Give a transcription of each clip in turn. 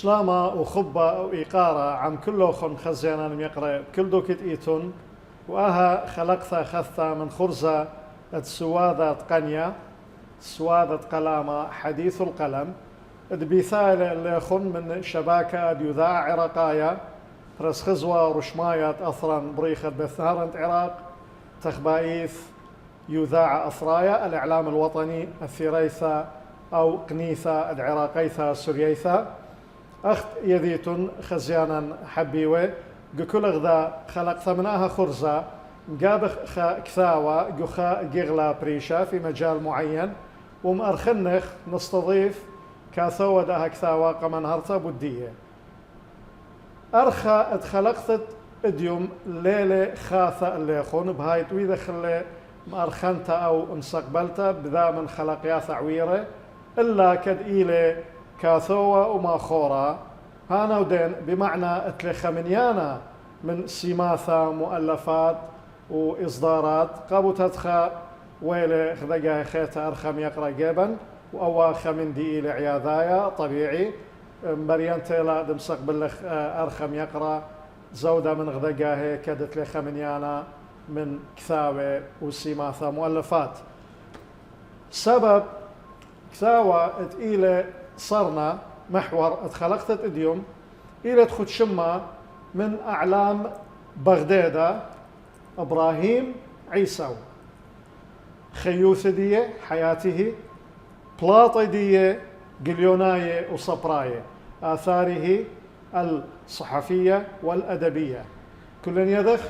شلاما وخبة أو إيقارة عم كله خن خزيانا يقرأ كل دوكت إيتون وآها خلقتها خثة من خرزة سوادة قنية سوادة قلامة حديث القلم بيثال اللي خن من شباكة يذاع عراقايا فرس خزوة رشماية أثرا بريخة بثارنت عراق تخبايث يذاع أثرايا الإعلام الوطني الثريثة أو قنيثة العراقيثة سورييثة أخت يذيتن خزيانا حبيوة كل غدا خلق ثمناها خرزة قابخ كثاوة جخا جغلا بريشة في مجال معين ومأرخنخ نستضيف كاثوة داها كثاوة قمن هرطة بدية أرخى اتخلقت اديوم ليلة خاثة اللي يخون بهاي تويدة خلي مأرخنتا أو انسقبلتا بذا من خلقيا عويرة إلا كد إيلي كاثوة وما خورا هانا ودين بمعنى اتلخمنيانا من سماثة مؤلفات وإصدارات قابو تدخى ويلي خذقها خيتا أرخم يقرأ جيبا وأوا خمن دي إيلي عياذايا طبيعي مريان تيلا دمسق بلخ أرخم يقرأ زودة من غذقها كدت لخمنيانا من كثاوة وسماثة مؤلفات سبب كثاوة إلى صرنا محور اتخلقت اديوم إلى تخد شمة من أعلام بغدادة إبراهيم عيسو خيوثدية حياته بلاطيدية قليوناية وصبراية آثاره الصحفية والأدبية كلن يدخ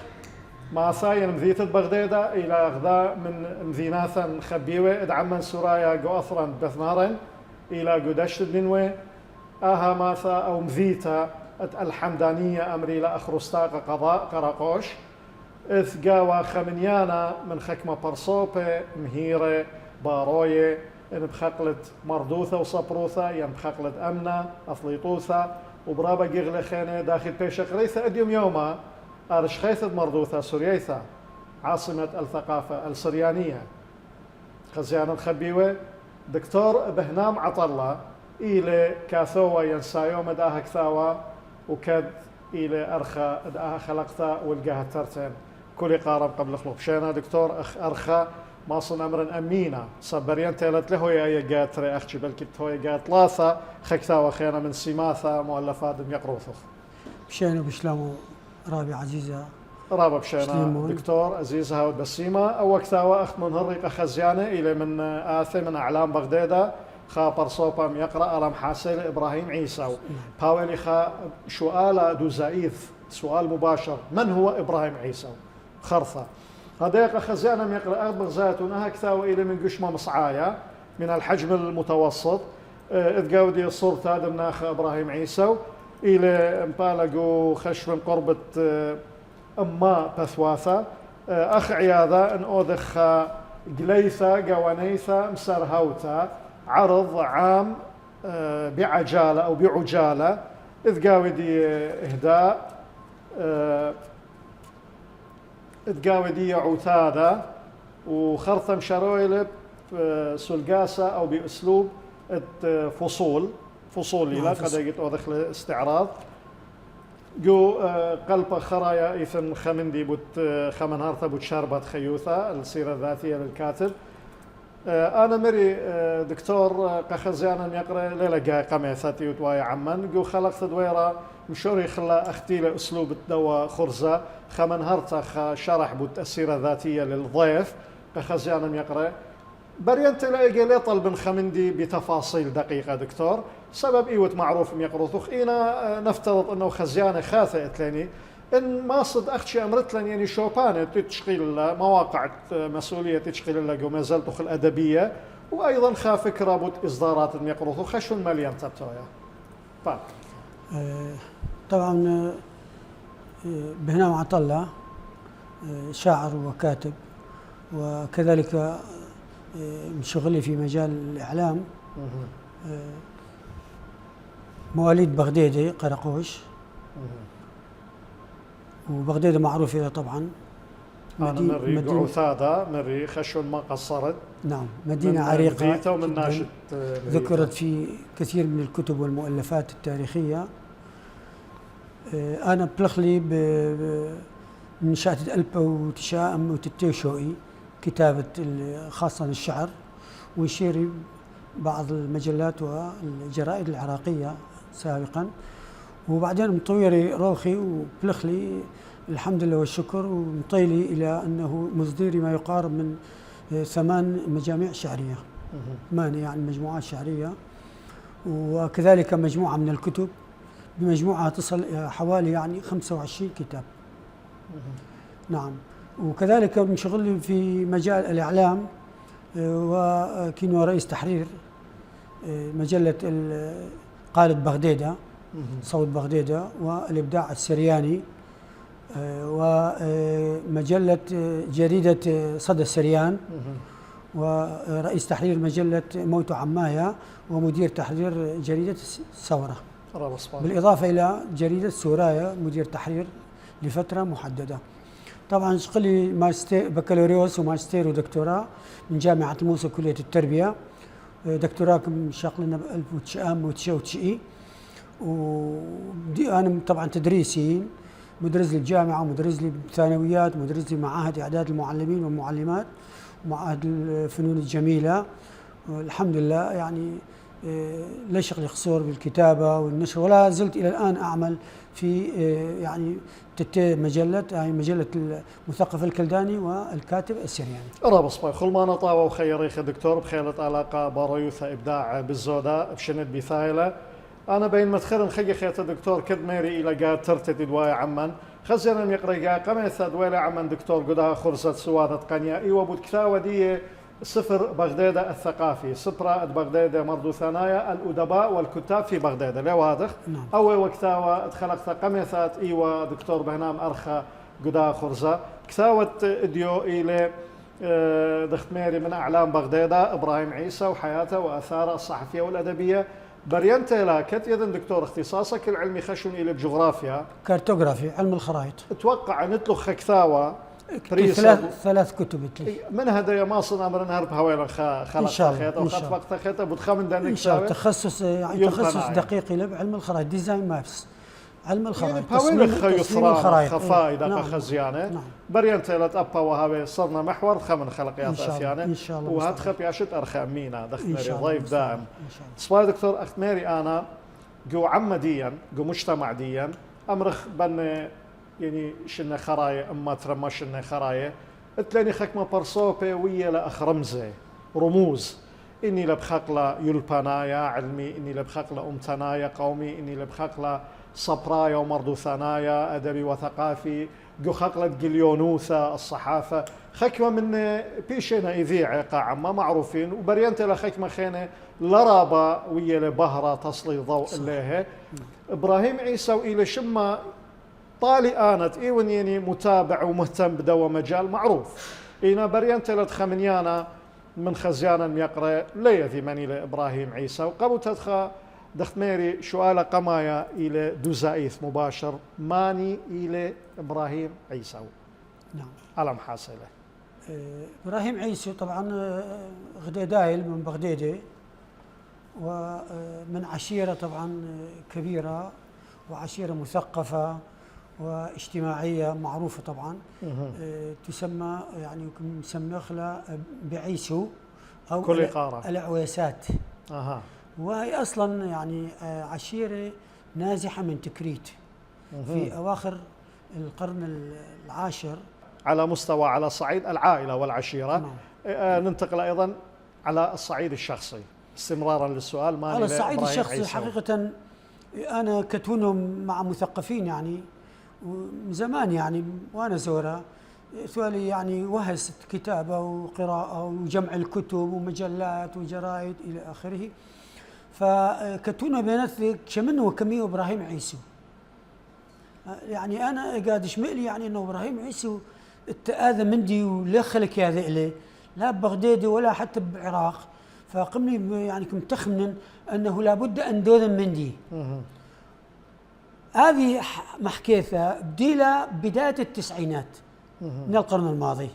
ما ساين مذيتة بغدادة إلى أغذاء من مذيناثا خبيوة ادعما سرايا جو أثرا بثنارا إلى قدشت الدنوة آها ماثا أو مذيتا الحمدانية أمري لأخرستاق قضاء قراقوش إذ قاوى خمنيانا من خكمة برصوبة مهيرة باروية إن بخقلت مردوثة وصبروثة ين بخقلت أمنة أثليطوثة وبرابة قغلة خينة داخل بيش قريثة أديوم يوما أرشخيثة مردوثة سورييثة عاصمة الثقافة السريانية خزيانا الخبيوة دكتور بهنام عطلة إلى كاثوة ينسايوم داها كثاوة وكد إلى أرخى داها خلقتا والقاها ترتين كل قارب قبل خلق شينا دكتور أرخى ما صن أمرا أمينة صبريان تيلت له يا جات ري أختي بلكي هو جات لاثة خكثاوة خينا من سماثة مؤلفات يقروثخ بشينا بشلامو رابي عزيزة رابع بشينا دكتور عزيز هاود بسيمة أو كثاوة أخت من هرقة خزيانة إلى من آثي من أعلام بغدادة خابر صوبا يقرأ أرم حاسل إبراهيم عيسو باولي خا سؤال دوزايث سؤال مباشر من هو إبراهيم عيسو خرثة هذا خزيانة يقرأ أغبر زاتونها كثاوة إلى من قشمة مصعايا من الحجم المتوسط إذ قاودي صورة هذا مناخ إبراهيم عيسو إلى مبالغو خش من قربة أما بثواثة أخ عياذة أن أودخ قليثة قوانيثة مسار هوتا عرض عام بعجالة أو بعجالة إذ قاودي إهداء إذ قاودي عتادة وخرطم شرويلب سلقاسة أو بأسلوب فصولي لا قد يجد أودخ استعراض جو قلب خرايا إثن خمندي خمن هارثة بوت شاربات خيوثة السيرة الذاتية للكاتب أنا مري دكتور قخزيانا يقرأ ليلة جاي قميثاتي وتوايا عمان جو خلقت دويرة مشوري خلا أختي لأسلوب الدواء خرزة خمن هارثة شرح بوت السيرة الذاتية للضيف قخزيانا يقرأ برينت لاقي لي طلب خمندي بتفاصيل دقيقة دكتور سبب إيوت معروف يقرثوخ إينا نفترض أنه خزيانة خاثة إتلاني إن ما صد أختي أمرت لن يعني شوبانة تشغيل مواقع مسؤولية تشغيل لها ما زالت الأدبية وأيضا فكرة بوت إصدارات يقرثوخ خشون مليان تبتويا طيب طبعا بهنام عطلة شاعر وكاتب وكذلك شغلي في مجال الإعلام مواليد بغدادي قرقوش وبغداد معروفة طبعا أنا مري قعوثادة مري خشون ما قصرت. نعم، مدينة عريقة ومن ناشد ذكرت في كثير من الكتب والمؤلفات التاريخية. أنا بلخلي من شاتة ألبا وتشاءم وتتيشوئي كتابة خاصة الشعر ويشير بعض المجلات والجرائد العراقية سابقا، وبعدين مطويري روخي وبلخلي الحمد لله والشكر، ومطيلي إلى أنه مصدري ما يقارب من 8 مجاميع شعرية، 8 يعني مجموعات شعرية، وكذلك مجموعة من الكتب بمجموعة تصل حوالي يعني 25 كتاب. نعم، وكذلك منشغل في مجال الإعلام، وكنت رئيس تحرير مجلة قالب بغديدة، صوت بغديدة، والإبداع السرياني، ومجلة جريدة صدى السريان، ورئيس تحرير مجلة موت عمايا، ومدير تحرير جريدة الثورة، بالإضافة إلى جريدة سورايا مدير تحرير لفترة محددة. طبعا شغلي ماستر بكالوريوس وماستر ودكتوراه من جامعة الموصل كلية التربية، دكتوراه شغلنا ب 1999، وأنا طبعا تدريسي مدرس للجامعة ومدرس للثانويات ومدرس لمعاهد إعداد المعلمين والمعلمات ومعاهد الفنون الجميلة، والحمد لله يعني لا شغلي قصور بالكتابة والنشر، ولا زلت إلى الآن أعمل في يعني مجلة مجلة المثقف الكلداني والكاتب السرياني. رابص باي خلمانا طاوة وخيريخ دكتور بخيلة علاقة بارويوثا إبداع بالزودة بشند بثايلة. أنا بين مدخل خي خيت دكتور كد ميري إلى قاد ترتدي دواي عمان خزينا يقرأ قميث دويلة عمان دكتور قدها خرزة سوادة قنيائي وبود كثاوة دي سفر بغداد الثقافي، سفرة بغداد مردو ثنايا الأدباء والكتاب في بغداد لا واضح. نعم. أول وقتاوة اتخلقت قميثات إيوة دكتور بهنام أرخى قدا خرزة كثاوة إديو إلى دخت ميري من أعلام بغداد إبراهيم عيسى وحياته وآثاره الصحفية والأدبية. برينت لا كت يدن دكتور اختصاصك العلمي خشن إلى الجغرافيا كارتوغرافي علم الخرائط. اتوقع نتلخ كثاوة ثلاث كتب من هذا ما صنع من نهار بهويلا خلق خيط او خط وقت خيط بتخمن دانك ان شاء الله تخصص يعني تخصص دقيق له بعلم الخرائط، ديزاين مابس، علم الخرائط، تصميم الخرائط خفاء اذا نعم. خزيانه نعم. برينت لا ابا وهذا صرنا محور خمن خلقيات اثيانه ان شاء الله وهات خب ياشت ارخامينا دخل ضيف دائم. صباح دكتور اخت ميري انا جو عمديا جو مجتمع ديا امرخ بن يعني شنا خرايا اما ترمى شنا خرايا تلاني خكمة برصوبة ويا لأخرمزة رموز إني لبخقلة يلبانايا علمي، إني لبخقلة أمتنايا قومي، إني لبخقلة صبرايا ومردوثانايا أدبي وثقافي، جو خقلة جليونوثا الصحافة خكمة من بيشنا إذيعة قاعة ما معروفين وبرينت لخكمة خينة لرابة ويا لبهرة تصلي ضوء لها. إبراهيم عيسى وإلى شما طالي آنت إيون يعني متابع ومهتم بدوا مجال معروف إينا بريان تلت خمنيانا من خزيانا يقرأ لي ثماني لإبراهيم عيسى وقبل تدخى دخت ميري سؤال قمايا إلى دوزايث مباشر ماني إلى إبراهيم عيسى. نعم. على محاصلة إبراهيم عيسى طبعا غديدايل من بغدادة ومن عشيرة طبعا كبيرة وعشيرة مثقفة واجتماعية معروفة طبعا. تسمى يعني مسمخلة بعيسو أو كل قارة العويسات. وهي أصلا يعني عشيرة نازحة من تكريت في أواخر القرن العاشر على مستوى على صعيد العائلة والعشيرة. نعم. ننتقل أيضا على الصعيد الشخصي استمرارا للسؤال ما على الصعيد الشخصي حقيقة أنا كتونهم مع مثقفين يعني من زمان يعني وأنا زورة ثوالي يعني وهست كتابة وقراءة وجمع الكتب ومجلات وجرائد إلى آخره. فكتونا بينات شمنه وكمية إبراهيم عيسى يعني أنا قاعد شمئلي يعني إنه إبراهيم عيسى التآذى مندي ولا خلك هذا إليه لا ببغداد ولا حتى بالعراق. فقمني يعني كنت تخمن أنه لابد أن دوذن مندي. هذه محكيثة بديلة بداية التسعينات من القرن الماضي.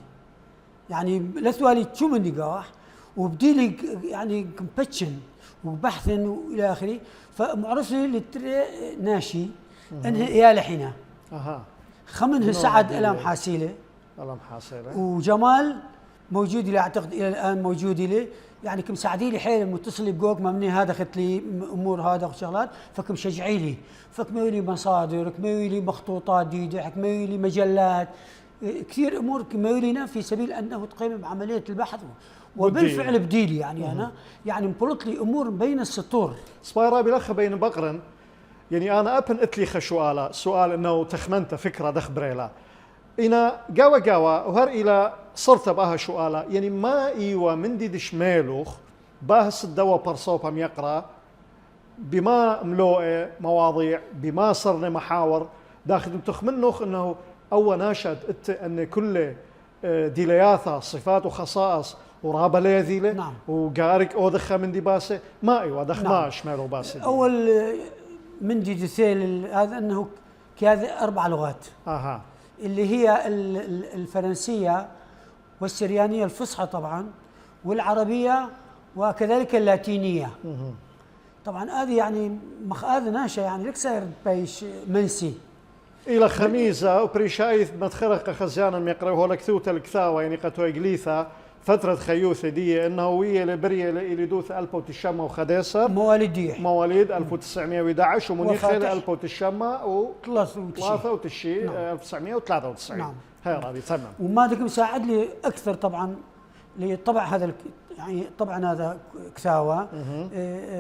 يعني لثوالي شو من نقاح وبدي لي يعني كومبتشن وبحث والى اخره. فمعرف لي ناشي انها يا لحنا خمنها سعد الام حاسيله وجمال موجود لي اعتقد الى الان موجود لي. يعني كم ساعدي لي حيل متصل بجوك ممني هذا اخذت لي امور هذا وشغلات. فكم شجعي لي فكملوا لي مصادر كملوا لي مخطوطات جديده كملوا لي مجلات كثير امور كملوا لنا في سبيل انه تقيم بعمليه البحث. وبالفعل بديلي يعني انا يعني مبلط لي امور بين السطور. صبايرة بلخ بين بقرن يعني انا ابن اتلي خشواله سؤال انه تخمنت فكره دخبريلا إنا قاوة وهر إلى صرت بها شؤالة يعني ما إيوه من دي دشمالوخ باهس الدواء برصوبة يقرأ بما ملوء مواضيع بما صرنا محاور داخل تخمنوخ إنه أول ناشد أن كل ديلياثة صفات وخصائص ورابة ليذيلة نعم. وقارك أو دخة من دي باسة ما إيوه دخ نعم. ما شمالو باسة أول من دي دثيل هذا أنه كهذا 4 لغات اللي هي الفرنسية والسريانية الفصحى طبعا والعربية وكذلك اللاتينية. طبعا هذه يعني هذا ناشا يعني لك ساير بيش منسي إلى خميسة وبريشايث متخرق خزيانا ميقرأوه لك ثوت الكثاوة يعني قطو إجليثة فترة خيوثة دي إنه ويا لبرية اللي دوث ألبو تشمة وخديسر مواليد 1911 ومنيخل ألبو تشمة و 93 1993 نعم. هاي راضي تمام. وما دك مساعد لي أكثر طبعا لطبع هذا يعني طبعا هذا كثاوة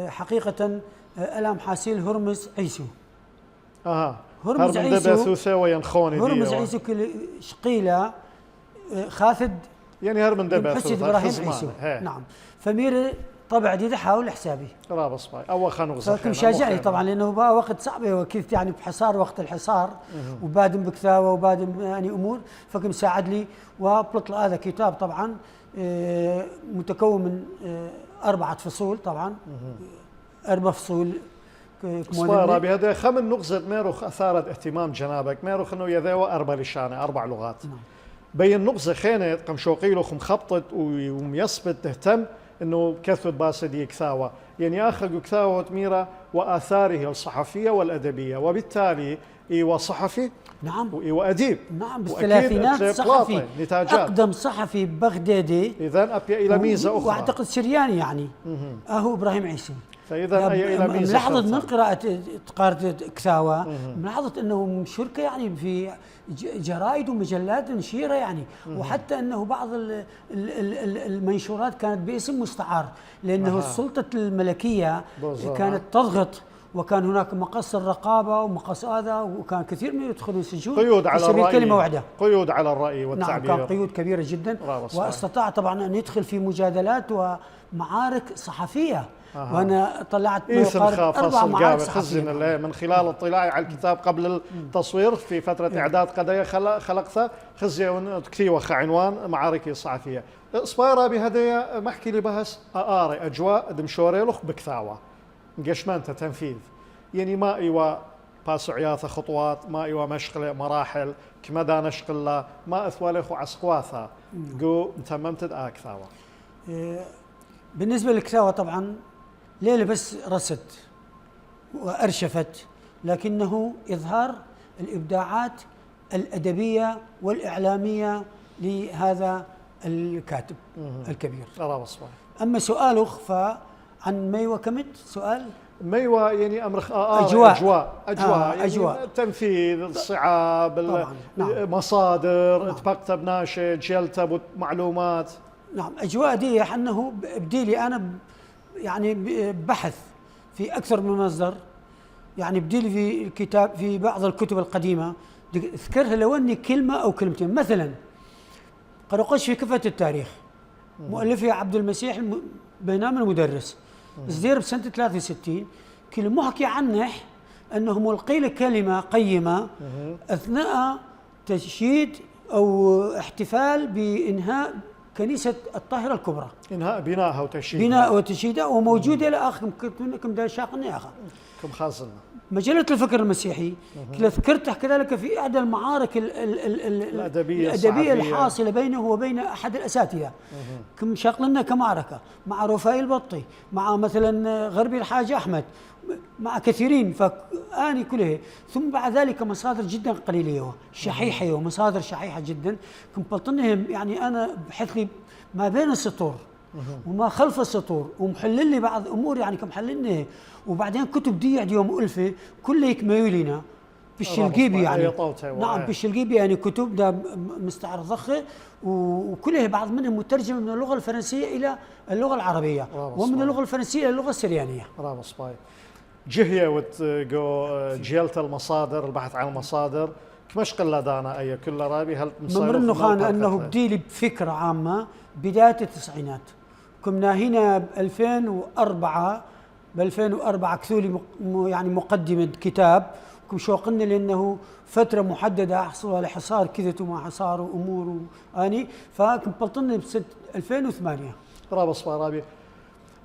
حقيقة ألام حاسيل هرمز عيسو. هرمز عيسو هرمز عيسو كل شقيلة خاثد يعني هرمن دبث إبراهيم عيسو نعم. فمير طبع دي حاول حسابي رابط صباي أول خانوق فكم شاجعني طبعا لأنه بقى وقت صعب وكيف يعني بحصار وقت الحصار وبادم بكثاوة وبادم يعني أمور فكم ساعد لي وبلط هذا كتاب طبعا متكون من 4 فصول طبعا 4 فصول صبارة بهذا خمن نقزة ميروخ أثارت اهتمام جنابك ميروخ إنه يذاوى 4 لشانة 4 لغات بين نقزة خينت قم شوقيلوخ مخبطت وميصبت تهتم انه كثرت باسدي كثاوة يعني اخذ كثاوة ميرا واثاره الصحفية والادبية وبالتالي ايوه صحفي نعم وايوه اديب نعم بالثلاثينات صحفي اقدم صحفي بغدادي اذا ابي الى ميزة اخرى واعتقد سرياني يعني اهو ابراهيم عيسى فاذا اي الى ميزة ملاحظة من قراءة قارة كثاوة ملاحظة انه شركة يعني في جرائد ومجلات نشيرة يعني وحتى انه بعض المنشورات كانت باسم مستعار لانه السلطة الملكية كانت تضغط وكان هناك مقص الرقابة ومقص هذا وكان كثير من يدخلون السجون قيود على الرأي كلمة واحدة قيود على الرأي والتعبير نعم كان قيود كبيرة جدا واستطاع طبعا أن يدخل في مجادلات ومعارك صحفية وأنا طلعت ما يقارب 4 معارك صحفية من خلال اطلاعي على الكتاب قبل التصوير في فترة إعداد قضايا خلقتها خزي كثير عنوان معارك صحفية صبايرة بهدايا محكي لي بهس أقاري أجواء دمشوريلوخ بكثاوة قشمانته تنفيذ يعني ما ايوا باسو عياثة خطوات ما ايوا مشغله مراحل كمدى نشغل ما اثواليخو عسقواثا قو تممت اكثاوة بالنسبة للكثاوة طبعا ليلة بس رست وارشفت لكنه اظهار الابداعات الادبية والاعلامية لهذا الكاتب الكبير. اما سؤالك عن ميوة كمت سؤال ميوة يعني امر اجواء يعني تنفيذ الصعاب المصادر تبقت بناشد جلت معلومات نعم اجواء دي انه بديلي انا يعني بحث في اكثر من مصدر يعني بديلي في الكتاب في بعض الكتب القديمه اذكرها لو اني كلمه او كلمتين مثلا قرقش في كفه التاريخ مؤلفها عبد المسيح بينام المدرس صدير بسنة 63 كل محكي عنه أنه ملقي له كلمة قيمة أثناء تشييد أو احتفال بإنهاء كنيسة الطاهرة الكبرى إنهاء بنائها وتشييدها وموجودة إلى آخر كم دا شاقني آخر كم خاصنا مجلة الفكر المسيحي ذكرته كذلك في إحدى المعارك الأدبية الحاصلة بينه وبين أحد الأساتذة. كم شغلنا كمعركة مع رفاعي البطي، مع مثلا غربي الحاج أحمد، مع كثيرين فأني كله. ثم بعد ذلك مصادر جدا قليلة شحيحة ومصادر شحيحة جدا كنت بطنهم، يعني أنا بحث لي ما بين السطور وما خلف السطور ومحلل لي بعض امور يعني كمحللني. وبعدين كتب دي يوم الفه كله يكملينا بالشلقيبي يعني نعم بالشلقيبي يعني كتب ده مستعرض ضخه وكلها بعض منهم مترجمه من اللغه الفرنسيه الى اللغه العربيه ومن اللغه الفرنسيه الى اللغه السريانيه. برافو سباي. جهيه وتجو جيلت المصادر البحث عن المصادر كمش قله دانا اي كل رابي هل ممر انه خان انه بدي لي بفكره عامه بدايه التسعينات. كنا هنا ب 2004 كثولي يعني مقدمه كتاب كم شوقنا لانه فتره محدده احصل على حصار كذا وما حصار وامور اني فكم بلطنا بسنه 2008. رابا صبارابي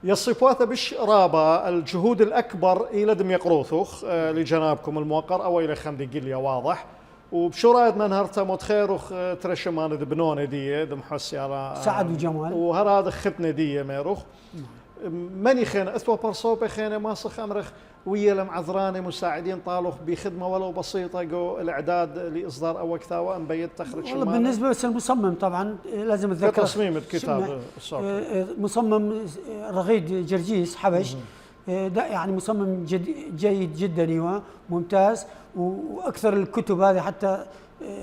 يصفوها بش رابا الجهود الاكبر الى دم يقروثوخ لجنابكم الموقر او الى خمدي قليا واضح وبشو رايد من هرتا متخيروخ ترشمان دبنون دي دم حسي على سعد وجمال وهراد ختنا دي ميروخ ماني خينا اثوا برصوبه خينا ماسخ امرخ ويا المعذراني مساعدين طالوخ بخدمه ولو بسيطه جو الاعداد لاصدار او كتاوى مبيت تخرج والله بالنسبه للمصمم طبعا لازم اتذكر تصميم الكتاب مصمم رغيد جرجيس حبش ده يعني مصمم جيد جدا ايوه ممتاز. واكثر الكتب هذه حتى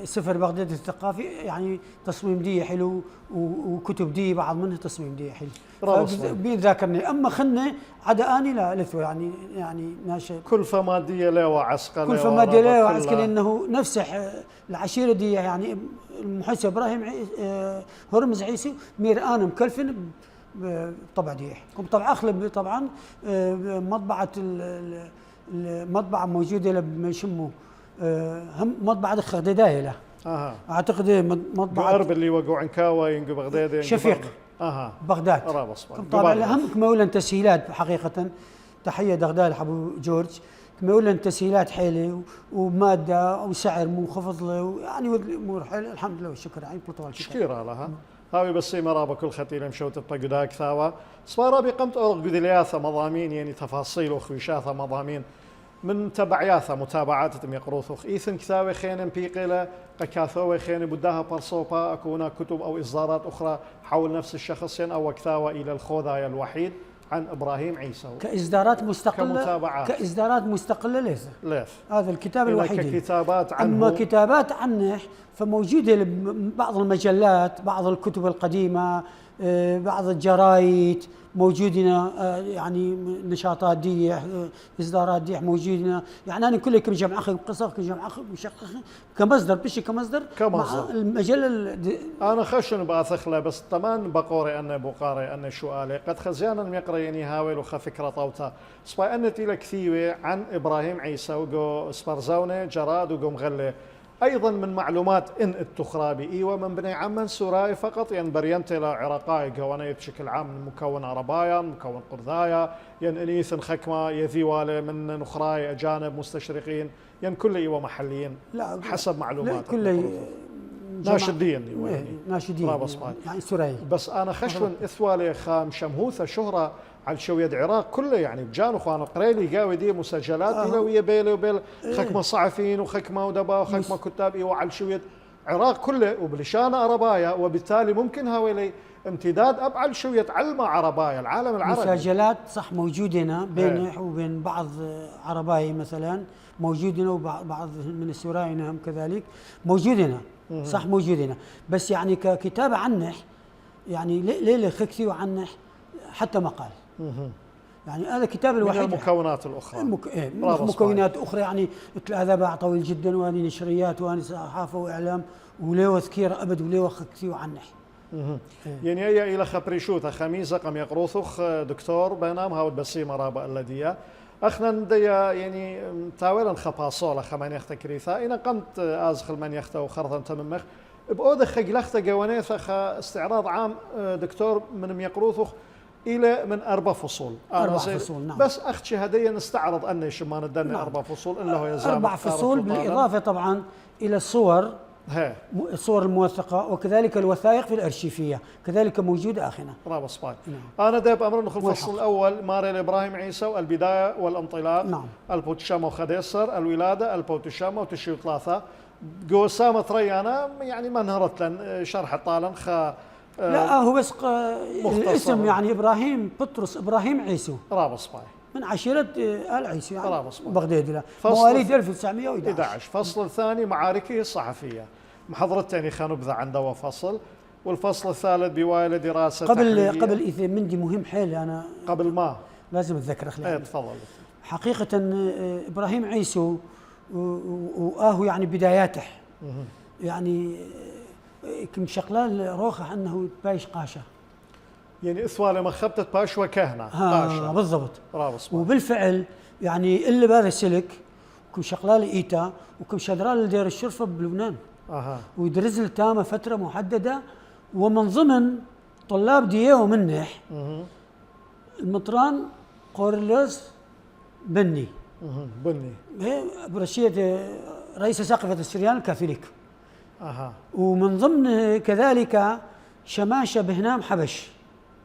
سفر بغداد الثقافي يعني تصميم دي حلو وكتب دي بعض منها تصميم دي حلو بيذاكرني. اما خلنا عدا اني لا لثو يعني ناشئ كلفه ماديه لا وعسكر كلفه ماديه لا وعسكر لانه نفسه العشيره دي يعني المحسن ابراهيم هرمز عيسي ميران مكلفن طبع ديح طبع اخلب طبعا مطبعه المطبعه موجوده لما يشموا هم مطبعه خديدايه له اعتقد مطبعه قرب اللي وقعوا عنكاوى ينقو بغداد شفيق بغداد طبعا هم كمولا تسهيلات حقيقه. تحيه دغدال ابو جورج كمولا تسهيلات حيله وماده وسعر منخفض له يعني الامور حيله الحمد لله والشكر يعني بطول شكرا لها. هاوي بس مرابا كل خطير مشوت بقداك ثاوى صوارا قمت أورق بدلياثة مضامين يعني تفاصيل وخويشاثة مضامين من تبعياثة متابعات تم يقروثوخ إيثن كثاوي خين بيقلة قكاثوي خين بداها برصوبا أكونا كتب أو إصدارات أخرى حول نفس الشخص أو كثاوى إلى الخوذايا الوحيد عن إبراهيم عيسى كإصدارات مستقلة كمتابعات كإصدارات مستقلة ليس هذا الكتاب الوحيد. ككتابات عنه أما كتابات عنه فموجودة بعض المجلات بعض الكتب القديمة بعض الجرايد موجودين يعني نشاطات دي إصدارات دي موجودين يعني أنا كله كجمع أخي قصة كجمع أخي مشقق كمصدر بشي كمصدر مع المجلة أنا خشن بأثخله بس طمان بقوري أنا بقاري أنا شوالي قد خزيانا المقري يعني هاول وخا فكرة طوتا سبا أن تيلا كثيوة عن إبراهيم عيسى وقو سبرزونة جراد وقو مغلي أيضا من معلومات إن التخرابي إيوة من بني عمان سوراي فقط ين برينت إلى عراقاي قوانية بشكل عام مكون عربايا مكون قرذايا ين إنيث خكمة يذيوالي من نخراي أجانب مستشرقين ين كل إيوة محليين لا حسب معلومات كل ناشدين يعني ناشدين يعني سوراي بس أنا خشون إثوالي خام شمهوثة شهرة على شوية العراق كله يعني بجان اخوان القريلي قاوي دي مسجلات ويا بيلي وبيل خكمه صحفيين وخكمه ودبا وخكمه كتاب وعلى شوية العراق كله وبلشانه عربايا وبالتالي ممكن هاولي امتداد ابعد شوية علمة عربايا العالم العربي. مسجلات صح موجودين بينه وبين بعض عرباي مثلا موجودين وبعض من السورايين هم كذلك موجودين صح موجودين بس يعني ككتابة عنه يعني ليلة خكثي عنه حتى مقال يعني هذا كتاب الوحيد من المكونات الأخرى مكونات أخرى يعني هذا باع طويل جدا وأني نشريات وأني صحافة وإعلام وليه ذكيرة أبد وليه خكثي عنه يعني هي إلى خبريشوتا خميسة قم يقروثخ دكتور بينام هاود بسيمة رابع اللدية أخنا نديا يعني تاويلا خباصولة خمان يختكريثا إنا قمت آزخل من يخته وخرطا تممخ بأودخ قلخت جوانيث استعراض عام دكتور من يقروثخ إلى من 4 فصول. 4 فصول نعم. بس أختي هدية نستعرض أن شما ندني نعم. 4 فصول إلا هو يزال 4 فصول بالإضافة طبعا إلى الصور، الصور الموثقة، وكذلك الوثائق في الأرشيفية كذلك موجودة أخينا. برافو صباح. نعم. أنا دايب أمر ندخل الفصل الأول ماريل إبراهيم عيسى والبداية والانطلاق. نعم. البوتشام وخديسر الولادة البوتشام وتشيو 3 قوسامة ريانا يعني ما انهرت لن شرح طالا لا هو بس الاسم يعني إبراهيم بطرس إبراهيم عيسو. برافو صباح. من عشيرة آل عيسو يعني بغداد، مواليد 1911. فصل الثاني معاركه الصحفية، محاضرة الثاني خانبذة عنده فصل، والفصل الثالث بواية دراسة قبل إذا مندي مهم حيل أنا قبل ما لازم أتذكر أخلاقي. تفضل. حقيقة إبراهيم عيسو وآهو يعني بداياته يعني كم شغلان روخة أنه بايش قاشة يعني إثوالي مخبتة باش وكهنة قاشة بالضبط. برافو. وبالفعل يعني اللي بهذا السلك كم شغلان إيتا وكم شدران دير الشرفة بلبنان ويدرس التامة فترة محددة، ومن ضمن طلاب ديه ومنح المطران قورلوس بني برشية رئيس ساقفة السريان الكاثوليك. ومن ضمن كذلك شماشة بهنام حبش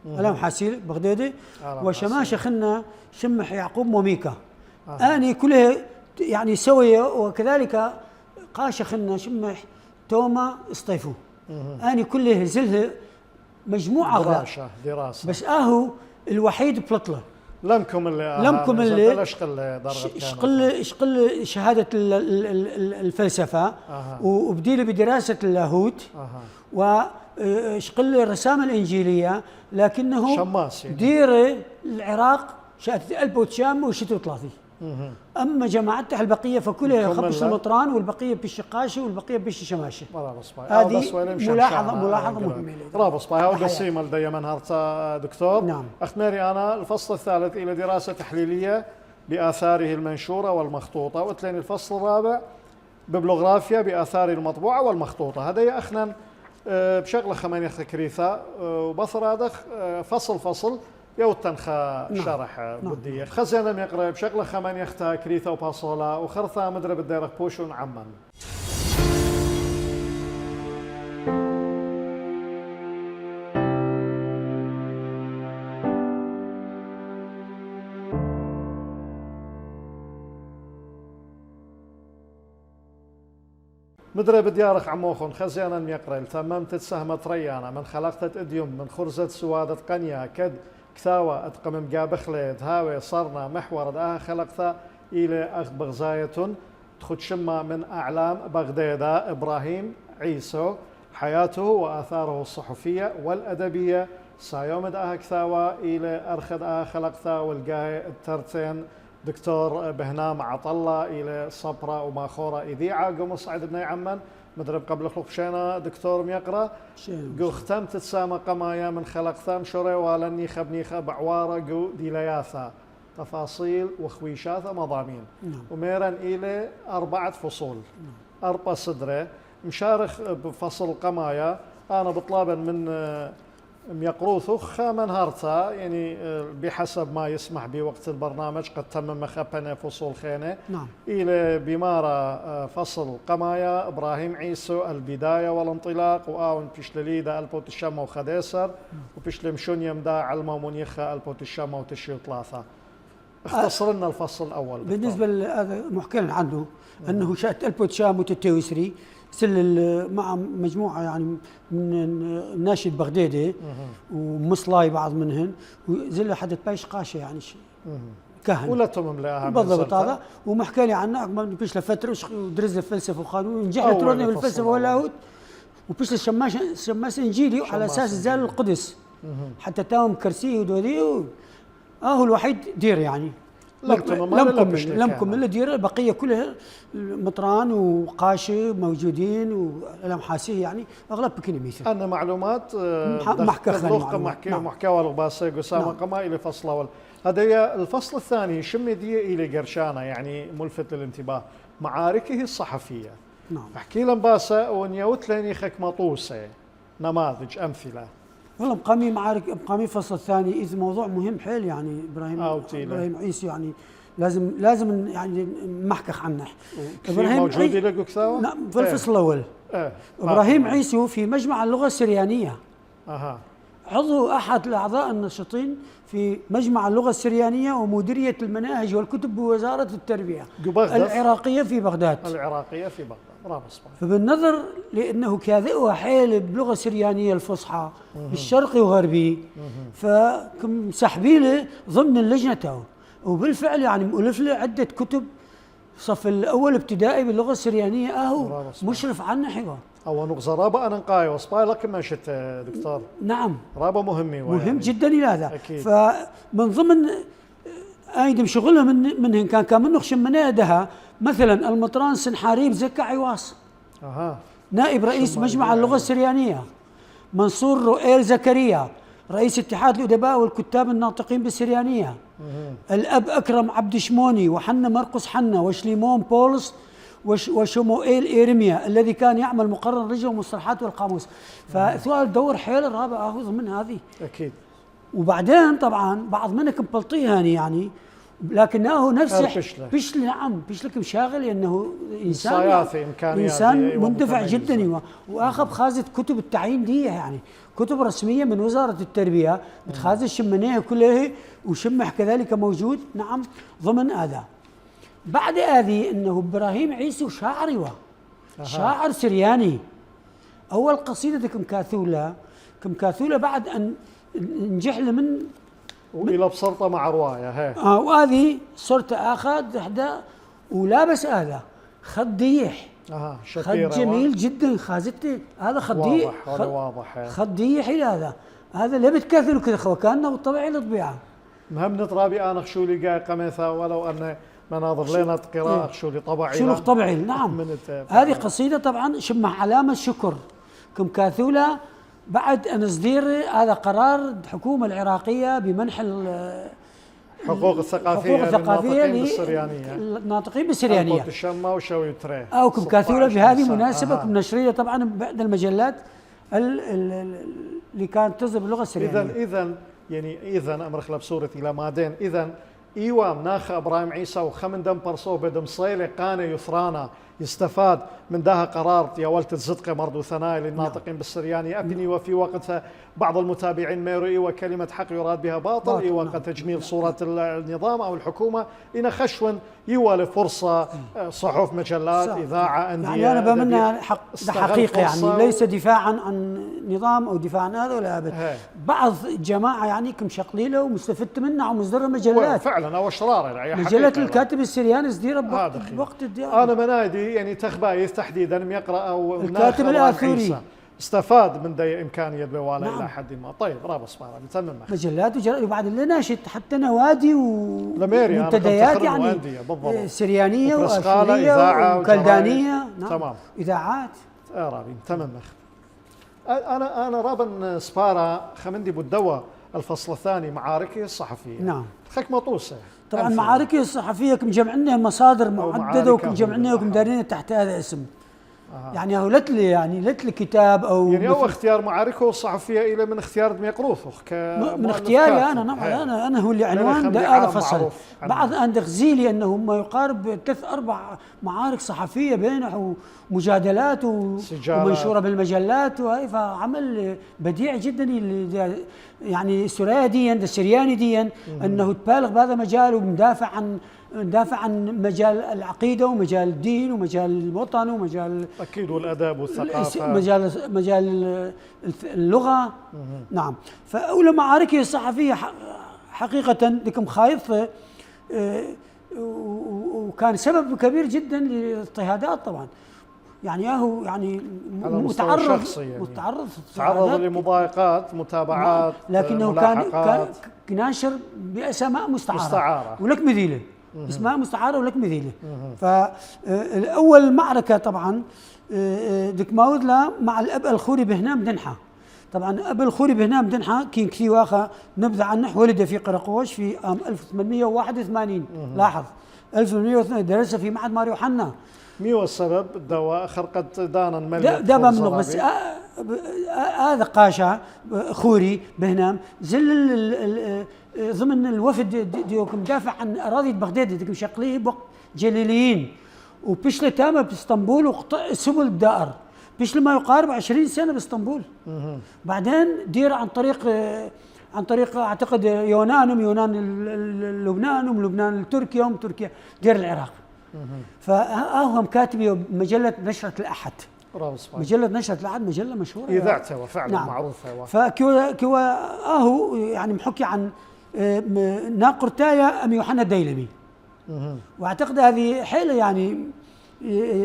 ألام حاسيل بغدادي، وشماشة خنا شمح يعقوب موميكا آني كلها يعني سوية، وكذلك قاشة خنا شمح توما اسطيفو آني كلها زلها مجموعة دراسة بس آهو الوحيد بلطلة لمكم اللي اشقل شهادة الفلسفة وبديله بدراسة اللاهوت واشقل الرسامة الإنجيلية، لكنه شماس يعني. دير العراق شهادة 1933. أما جماعته البقية فكلها خبش المطران والبقية بالشقاشة والبقية بالشماشة. هذه ملاحظة مهمة. برافو صباحي. هذا السيمة لدي من هرتا دكتور. نعم. أختمري أنا الفصل الثالث إلى دراسة تحليلية بآثاره المنشورة والمخطوطة، وتلين الفصل الرابع ببلوغرافيا بآثار المطبوعة والمخطوطة. هذا أخنا بشغلة خمان يخ كريثة وبصر هذا فصل يوتنخا شرح بدية خزينا يقرأ بشغلة خمان يختا كريثة وباصولا وخرثة مدرب الديرق بوشون عمان. مدرب ديارك عموخون خزيانا يقرأ تممت سهمة ريانا من خلقت اديوم من خرزة سوادة قنيا كد كثاوة اتقمم جابخليد هاوي صرنا محور داها خلقتها إلى أخ بغزاية تخد شمة من أعلام بغداد إبراهيم عيسو حياته وآثاره الصحفية والأدبية سايوم داها كثاوة إلى أرخد آها خلقتها والقاي الترتين دكتور بهنام عطلة إلى صبرة وماخورة إذيعة قوم صعد بن عمان مدرب قبل خلق شينا دكتور ميقرا قو ختم تتسامى قمايا من خلق ثام شوري ولني خبنيخة بعوارة قو ديلياثا تفاصيل وخويشاثة مضامين وميرا إلى 4 فصول 4 صدرة مشارخ بفصل قمايا أنا بطلابا من يقروثو خامن هارتا يعني بحسب ما يسمح بوقت البرنامج قد تم مخبنا فصول خينة إلى بمارة فصل قمايا إبراهيم عيسو البداية والانطلاق وآون بيشلليدا البوتشام وخديسر وبيشلم شونيم دا علما منيخة البوتشام وتشيو 3. اختصر لنا الفصل الأول بالنسبة لهذا محكي عنه أنه شأت البوتشام وتتويسري سل مع مجموعة يعني من الناشد بغدادي ومصلاي بعض منهن وزل حدث بايش قاشة يعني شيء كهن ولا تمم لها بالضبط هذا ومحكي لي عنه ما بيش لفترة ودرس الفلسفة وقانون نجح تروني بالفلسفة واللاهوت وبيش الشماس انجيلي وعلى اساس زال القدس حتى تاهم كرسي ودودي هو الوحيد دير يعني لم كمل دير البقيه كلها مطران وقاشي موجودين والامحاسيه يعني اغلب بكني مثل انا معلومات محكى والغباسه قسامه قما الى فصل اول. هذا الفصل الثاني شمديه الى قرشانه يعني ملفت للانتباه معاركه الصحفيه. احكي لهم باسه ونيوت لني خك مطوسه نماذج امثله. والله مقامي معارك مقامي الفصل الثاني إذ موضوع مهم حيل يعني إبراهيم عيسي يعني لازم يعني نحكي عنه. إبراهيم موجود لك كثاوة؟ نعم في الفصل الأول. إبراهيم عيسي في مجمع اللغة السريانية. عضو أحد الأعضاء النشطين في مجمع اللغة السريانية ومديرية المناهج والكتب بوزارة التربية العراقية في بغداد. برافو. فبالنظر لأنه كاذئها حيل باللغة السريانية الفصحى بالشرقي وغربي، فكم سحبيله ضمن اللجنة تاعو، وبالفعل يعني مؤلف له عدة كتب صف الأول ابتدائي باللغة السريانية، أهو مشرف عنه حوار. أو نقص رابع أنا نقاي وصباي لك ما شت دكتور. نعم. رابع مهم يعني جدا إلى هذا. فمن ضمن أيدم شغلها منهن كان منه منادها مثلا المطران سنحاريب زكا عواص. نائب رئيس مجمع اللغة السريانية. منصور رؤيل زكريا رئيس اتحاد الأدباء والكتاب الناطقين بالسريانية. الأب أكرم عبد شموني وحنا مرقس حنا وشليمون بولس وشموئيل إيرميا الذي كان يعمل مقرر رجل المصطلحات والقاموس. فسؤال دور حيل الرابع أخذ من هذه أكيد. وبعدين طبعا بعض منك مبلطيها يعني لكنه نفسه بيشل. نعم بيشلك مشاغل لأنه إنسان مندفع جدا وأخذ خازة كتب التعيين دي يعني كتب رسمية من وزارة التربية بتخازن الشمنية كلها وشمح كذلك موجود. نعم ضمن هذا. بعد هذه انه ابراهيم عيسي شاعر شاعر سرياني. اول قصيده كمكاثوله بعد ان نجحل من والى بسرطه مع روايه وهذه صرت اخذ احدى ولابس هذا خديح. خد جميل جدا خازتي هذا خديح واضح خديح الى هذا اللي بتكاثل كذا وكانه طبيعي للطبيعه. مهم نطرابي انا خشولي قاي قميثه ولو ان مناظر لنا قراءة شولي طبعي شولي طبعي. نعم. هذه قصيدة طبعا شبه علامة شكر كمكاثولة بعد أن اصدر هذا قرار الحكومة العراقية بمنح حقوق الثقافية للناطقين بالسريانية الشمة وشويتريه أو كمكاثولة بهذه مناسبة نشرية طبعا بإحدى المجلات اللي كانت تصدر باللغة السريانية. إذا أمرخ بصورتي لمادين إذا ايوام ناخ ابراهيم عيسى وخمن دم برصو بدم صيله قانه يثرانا يستفاد من داها قرار يا ولت الزدقه مرضو ثناي للناطقين بالسرياني ابني وفي وقتها بعض المتابعين ما يروا وكلمه حق يراد بها باطل اي وقت تجميل صوره النظام او الحكومه إن خشون يوالي فرصه صحف مجلات اذاعه انديه يعني انا بمنها حقيقه يعني ليس دفاعا عن نظام او دفاعا عن هذا ولا ابد. بعض جماعه يعني كم شقليله ومستفدت منها ومصدرها مجلات فعلا او اشرار مجله الكاتب السرياني صديره بوقت الديار. انا منادي يعني تخبايث تحديدا يقرا او الكاتب الاثوري استفاد من دي امكانيه بوالا الى حد ما. طيب رابط اسمع نتمم مجلات وبعد اللي ناشط حتى نوادي ومنتديات يعني سريانيه واثوريه وكلدانيه. تمام. اذاعات رابي تمام. انا رابن سبارا خمندي بالدواء الفصل الثاني معاركي الصحفيه. نعم. خك مطوسه طبعا معاركي الصحفيه كم جمعنا مصادر معدده وكم جمعنا وكم دارين تحت هذا الاسم. يعني هو لتلي كتاب او يعني هو اختيار معاركه الصحفيه الى من اختيار دمي قروثخ من اختياري انا. نعم انا هو اللي عنوان هذا فصل بعض عند غزيلي انه ما يقارب 3-4 معارك صحفيه بينه ومجادلات ومنشوره بالمجلات وهي فعمل بديع جدا يعني السرياني ديا انه تبالغ بهذا المجال ومدافع عن مجال العقيده ومجال الدين ومجال الوطن ومجال اكيد والاداب والثقافه مجال اللغه. نعم. فاولى معاركه الصحفيه حقيقه لكم خايفه وكان سبب كبير جدا للاضطهادات طبعا. يعني هو يعني تعرض لمضايقات متابعات لكنه كان ناشر باسماء مستعاره ولك مثيله اسماء مستعاره ولك مثيله. فاول معركه طبعا دك ماودلا مع الاب الخوري بهنام دنحه. طبعا اب الخوري بهنام دنحه كين كثي واخا نبذ عنه ولد في قرقوش في عام 1881. لاحظ 1881 درس في معهد ماريو حنا. ميو السبب الدواء خرقت دانا دابا منه بس هذا قاشا خوري بهنام ضمن الوفد ديوكم مدافع عن اراضي بغداد ديكم شقليه بوقت جليليين وبشله تامه باسطنبول وقطع سبل الدائر بشله ما يقارب 20 سنه باسطنبول. بعدين دير عن طريق اعتقد يونان لبنان ومن لبنان لتركيا ومن تركيا دير العراق. فهم كاتبه مجله نشره الاحد. مجله نشره الاحد مجله مشهوره اذاعته فعلا نعم. معروفه. فكوا هو يعني محكي عن ناقرتايا ام يوحنا الديلمي. واعتقد هذه حيله يعني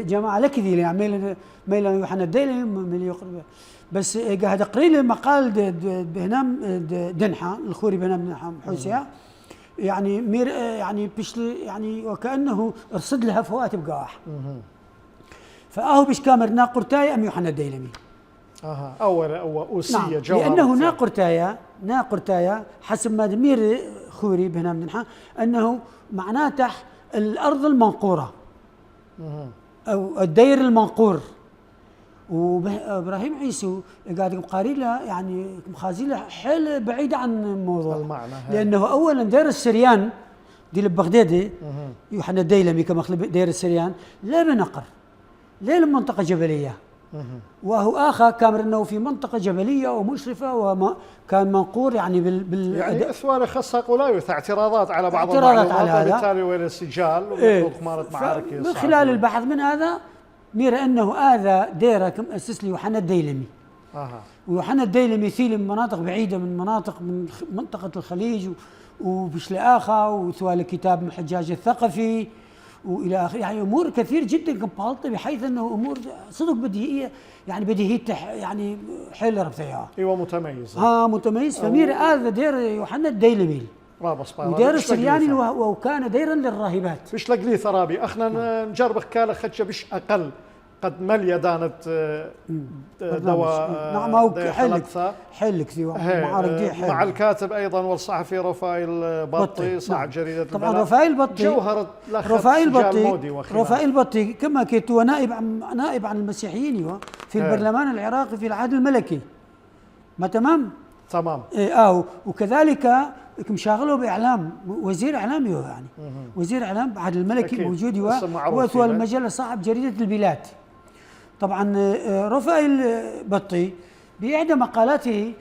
جماعه لكذي يعني ميل يوحنا الديلمي من يقرب بس قاعد اقري لي مقال بهنام دنحه الخوري بهنام دنحه حوسيا يعني يعني بشلي يعني وكانه رصد لها فوات بقاح. فاهو بش كامر ناقرتايا ام يوحنا الديلمي. اول اوسيه نعم. جوهر لانه ناقرتايا حسب ما دمير خوري بهنام دنحه انه معناته الارض المنقوره او الدير المنقور. وابراهيم عيسو قاعد قاري له يعني مخازي له حيل بعيده عن الموضوع المعنى لانه اولا دير السريان دي بغدادي يوحنا الديلمي كما دير السريان لا بنقر لا منطقه جبليه وهو اخر كان انه في منطقه جبليه ومشرفه وكان منقور يعني يعني اثوار خاصه قلاوث اعتراضات على بعض اعتراضات على هذا وبالتالي وين السجال ومفروض قمارة معارك من خلال البحث من هذا ميرا انه هذا ديره كم اسس لي يوحنا الديلمي. ويوحنا الديلمي ثيل من مناطق بعيده من منطقه الخليج وبشلي اخا وثوال كتاب من حجاج الثقفي والى اخره يعني امور كثير جدا كمبالطه بحيث انه امور صدق بديهيه يعني بديهيه يعني حيل ربطيها ايوه متميز متميز فمير هذا دير يوحنا الديلمي ودير السرياني وكان ديرا للراهبات مش لقلي ثرابي اخنا نجرب كاله خدشه بش اقل قد مليا دانت دواء نعم هو حلك ذي مع الكاتب ايضا والصحفي رفائيل بطي صاحب جريده طبعا رفائيل بطي جوهر رفائيل بطي كما كنت هو نائب عن المسيحيين في البرلمان العراقي في العهد الملكي ما تمام وكذلك مشاغله باعلام وزير اعلامي يعني وزير اعلام بعد الملكي موجود وثوى المجله صاحب جريده البلاد. طبعا رفائيل بطي باحدى مقالاته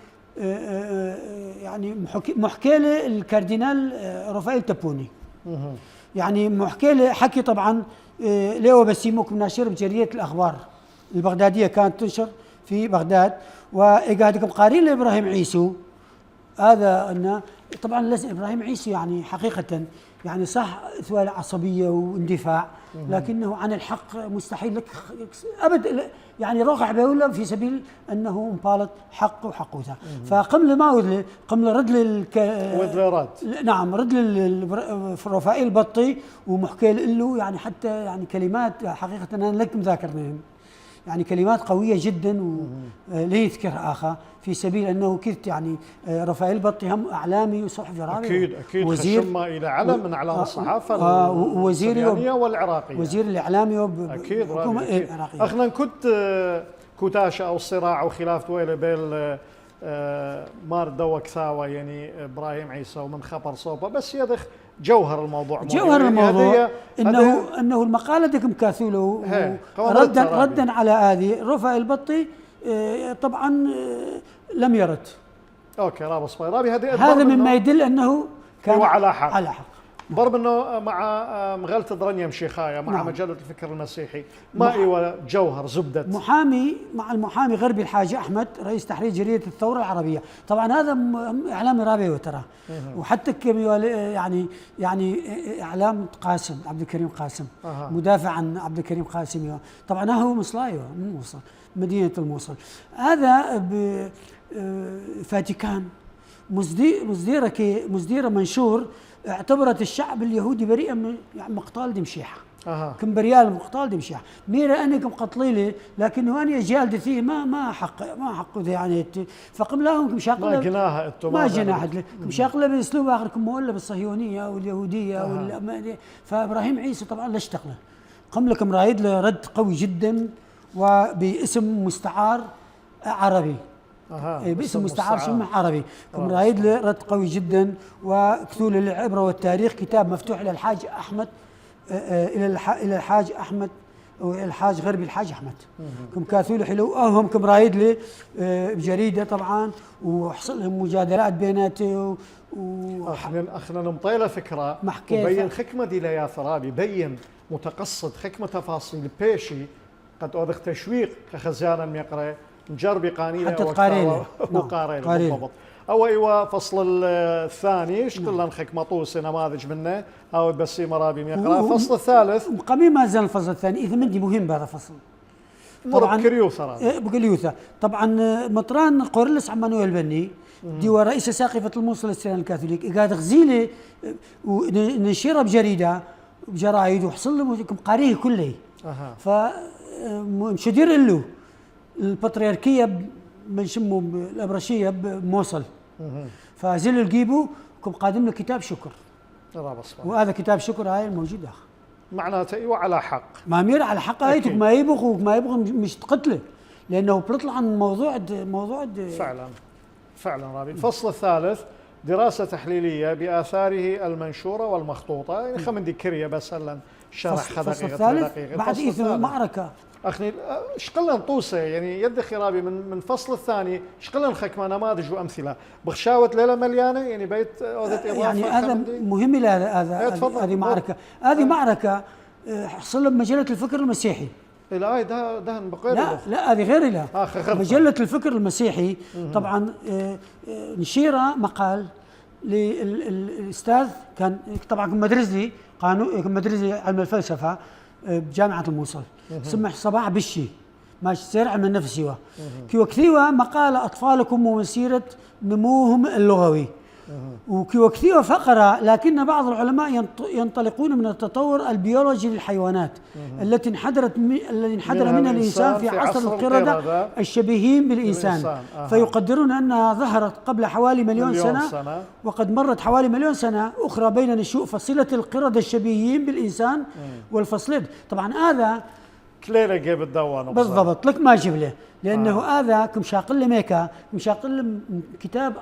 يعني محكي له الكاردينال رفائيل تبوني يعني محكي له حكي طبعا ليو بسيموك ناشر بجريده الاخبار البغداديه كانت تنشر في بغداد وقاعد قارين لابراهيم عيسو هذا انه طبعا لازم ابراهيم عيسو يعني حقيقه يعني صح ثوال عصبيه واندفاع لكنه عن الحق مستحيل لك ابد يعني رقع بيقول في سبيل انه مبالط حق وحقوته فقم ما قم رد نعم رد رفائيل بطي ومحكي له يعني حتى يعني كلمات حقيقه انا لك مذاكرناهم يعني كلمات قوية جدا وليه يذكرها آخا في سبيل أنه كنت يعني رفائيل بطي هم إعلامي وصحفي رابع أكيد وزير إلى علم من أعلام الصحافة السريانية والعراقية وزير الإعلامي أكيد أخنا كنت كوتاشا أو الصراع أو خلاف دويلة بين مار دوك ثاوى يعني إبراهيم عيسى ومن خبر صوبة بس يدخ جوهر الموضوع انه المقاله ديك مكاثوله ردا على هذه رفائيل بطي طبعا لم يرد اوكي رابط صبيرابي هذا مما يدل انه كان على حق برغم انه مع مغلطة درنيا مشيخايا مع مجله الفكر المسيحي ما ايوه جوهر زبده محامي مع المحامي غربي الحاج احمد رئيس تحرير جريده الثوره العربيه طبعا هذا اعلامي رابع وترى وحتى يعني اعلام قاسم عبد الكريم قاسم مدافع عن عبد الكريم قاسم طبعا هو مصلايو من موصل مدينه الموصل هذا فاتيكان مصديره منشور اعتبرت الشعب اليهودي بريئا من مقتال دمشيحه كم بريال مقتال دمشيحه ميرا انكم قتليلي لكنه اني اجيال دثيه ما حق يعني فقم لهم كم شاقله ما جناها ما جناحت كم شاقله باسلوب اخركم مولى بالصهيونيه واليهوديه فابراهيم عيسى طبعا لا اشتغله قم لكم رايد له رد قوي جدا وباسم مستعار عربي. باسم مستعار شمح عربي. كم رايد له رد قوي جدا، وكتول العبره والتاريخ، كتاب مفتوح الى الحاج احمد، الى الحاج احمد والحاج غربي الحاج احمد. كم كاثول حلو هم كم رايد لي بجريده طبعا، وحصل لهم مجادلات بيناتي اخنا نمطيله فكره وبين خكمه دي يا ثرابي، بين متقصد حكمه تفاصيل بيشي قد اوضخ تشويق كخزانه ميقرا نجربي قانيله حتى تقاريله وقاريله بالضبط. او ايوه فصل الثاني شكلنا نخك مطوس نماذج منه او بس مرابي ميقرا. الفصل الثالث قمي ما زال الفصل الثاني اذا مندي مهم بهذا الفصل طبعا كريوثا بكريوثا طبعا مطران قورلس عمانويل بني دي ورئيس ساقفه الموصل السريان الكاثوليك قاعد غزيله ونشيرها بجريده بجرايد وحصل له قاريه كله. فمشدير له البطريركيه بنشموا الابرشيه بموصل، فزلوا يجيبوا كم قادم له كتاب شكر، وهذا كتاب شكر هاي الموجود معناته ايوه على حق ما مير على حق هايتك ما يبغى مش تقتله، لانه بيطلع عن موضوع فعلا رابي. الفصل الثالث دراسه تحليليه باثاره المنشوره والمخطوطه، يعني خمن ديكريه بس هلا شرح دقيقه بعد اذن المعركه اخني شقلنا نطوسه يعني يد خرابي من الفصل الثاني شقلنا نخكمه نماذج وامثله بخشاوه ليله مليانه يعني بيت اودت اضافه يعني هذا مهم له هذه معركه معركه حصل بمجله الفكر المسيحي. لا ده بقير لا هذه غير له مجله الفكر المسيحي طبعا نشيره مقال للاستاذ كان طبعا مدرسي مدرسي علم الفلسفه بجامعه الموصل سمح صباح بشي ماشي سير علم النفس سوا كيو كثيوه مقال اطفالكم ومسيره نموهم اللغوي وكيو كثيوه فقره، لكن بعض العلماء ينطلقون من التطور البيولوجي للحيوانات التي انحدر منها الانسان في عصر القردة الشبيهين بالانسان فيقدرون انها ظهرت قبل حوالي مليون سنه وقد مرت حوالي مليون سنه اخرى بين نشوء فصيله القردة الشبيهين بالانسان والفصلين. طبعا هذا كليله جيب الدواء بالضبط لك ما جيب له لانه هذا كمشاقل ميكا كمشاقل كتاب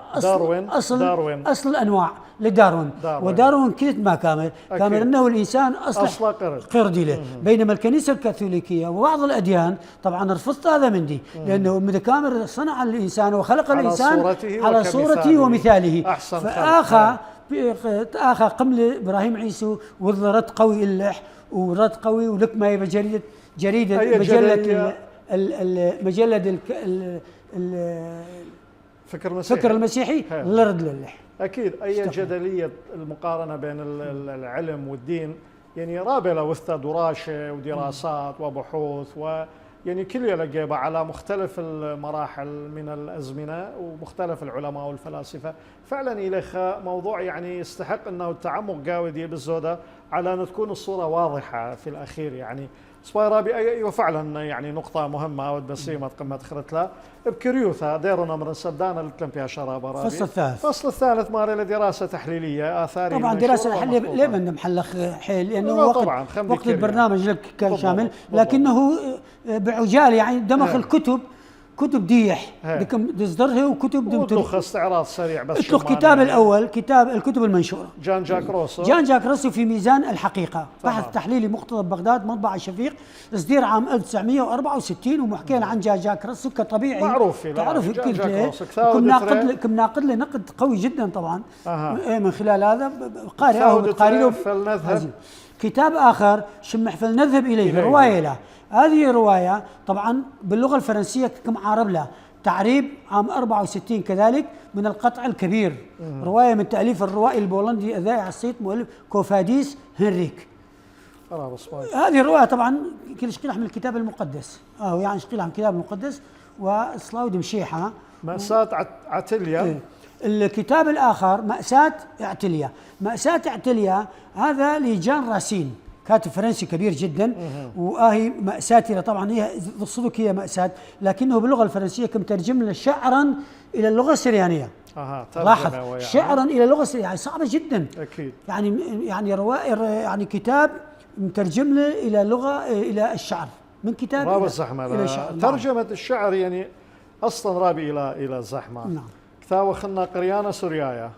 اصل الانواع لداروين وداروين كنت ما كامل انه الانسان اصل قردي له، بينما الكنيسه الكاثوليكيه وبعض الاديان طبعا رفضت هذا من دي لانه متكامل صنع الانسان وخلق الانسان على صورته ومثاله. فآخى قمل ابراهيم عيسو ورد قوي اللح ورد قوي ولك ما يبقى جريدة مجلة الفكر المسيحي لرد للح. أكيد أي جدلية المقارنة بين العلم والدين يعني رابلة وثة دراسة ودراسات وبحوث ويعني كل يلقيبها على مختلف المراحل من الأزمنة ومختلف العلماء والفلاسفة. فعلا إليخ موضوع يعني يستحق أنه التعمق قاودي بالزودة على أن تكون الصورة واضحة في الأخير. يعني صويرابي أيوة فعلا يعني نقطة مهمة وتبسيمة قمة خرتلا بكريوثا ديرنا من سدانا لتلم فيها شرابة رابي. الفصل الثالث ماري لدراسة تحليلية آثاري طبعا دراسة تحليلية ليه بدنا محلخ حيل لأنه وقت البرنامج لك كان شامل لكنه بعجالة يعني دمخ الكتب كتب ديح تصدرها وكتب ملخص استعراض سريع بس الكتاب الاول كتاب الكتب المنشوره جان جاك روسو في ميزان الحقيقه بحث تحليلي مقتضب بغداد مطبعه شفيق اصدير عام 1964 ومحكين عن جاك روسو كطبيعي معروف تعرف كم ناقد له نقد قوي جدا طبعا من خلال هذا قارئ له كتاب اخر شمح فلنذهب اليه روايه له. هذه رواية طبعا باللغة الفرنسية كم عارب لها تعريب عام 64 كذلك من القطع الكبير رواية من تأليف الروائي البولندي الذائع الصيت مؤلف كوفاديس هنريك. هذه الرواية طبعا كل شقيلة من الكتاب المقدس يعني شقيلة عن الكتاب المقدس وصلاو دمشيحة مأساة عتليا. الكتاب الآخر مأساة اعتليا هذا لجان راسين كاتب فرنسي كبير جدا وهي مأساة طبعا هي الصدق هي مأساة لكنه باللغة الفرنسية كم ترجم له شعرا إلى اللغة السريانية. لاحظ شعرا إلى اللغة السريانية يعني صعبة جدا أكيد يعني روائر يعني كتاب مترجم له إلى لغة إلى الشعر من كتاب إلى الشعر. ترجمة الشعر يعني اصلا رابي الى الزحمه. نعم. كتاوى خلنا قريانه سوريايا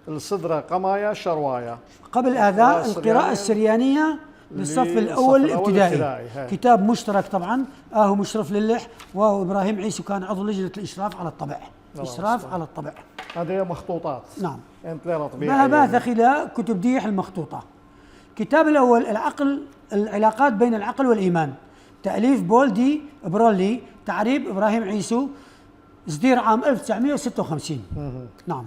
الصدره قمايا شروايا. قبل هذا القراءة السريانية للصف الأول الابتدائي. كتاب مشترك طبعا، هو مشرف للح، وهو إبراهيم عيسو كان عضو لجنة الإشراف على الطبع. إشراف على الطبع. هذه مخطوطات. نعم. انت لا طبيعي. باثخ إلى كتب ديح المخطوطة. الكتاب الأول العلاقات بين العقل والإيمان، تأليف بولدي برولي، تعريب إبراهيم عيسو، إصدار عام 1956. نعم.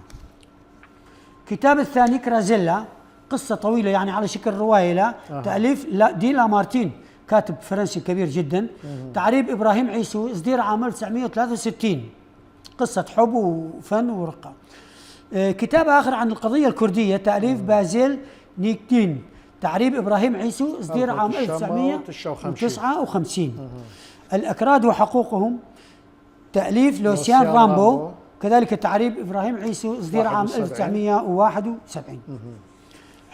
الكتاب الثاني كرازيلا، قصة طويلة يعني على شكل رواية له، تأليف دي لامارتين، كاتب فرنسي كبير جدا، تعريب إبراهيم عيسو، إصدار عام 1963، قصة حب وفن ورقة. كتاب آخر عن القضية الكردية، تأليف بازيل نيكتين، تعريب إبراهيم عيسو، إصدار عام 1959. الأكراد وحقوقهم، تأليف لوسيان رامبو، كذلك تعريب إبراهيم عيسو، إصدار عام 1971.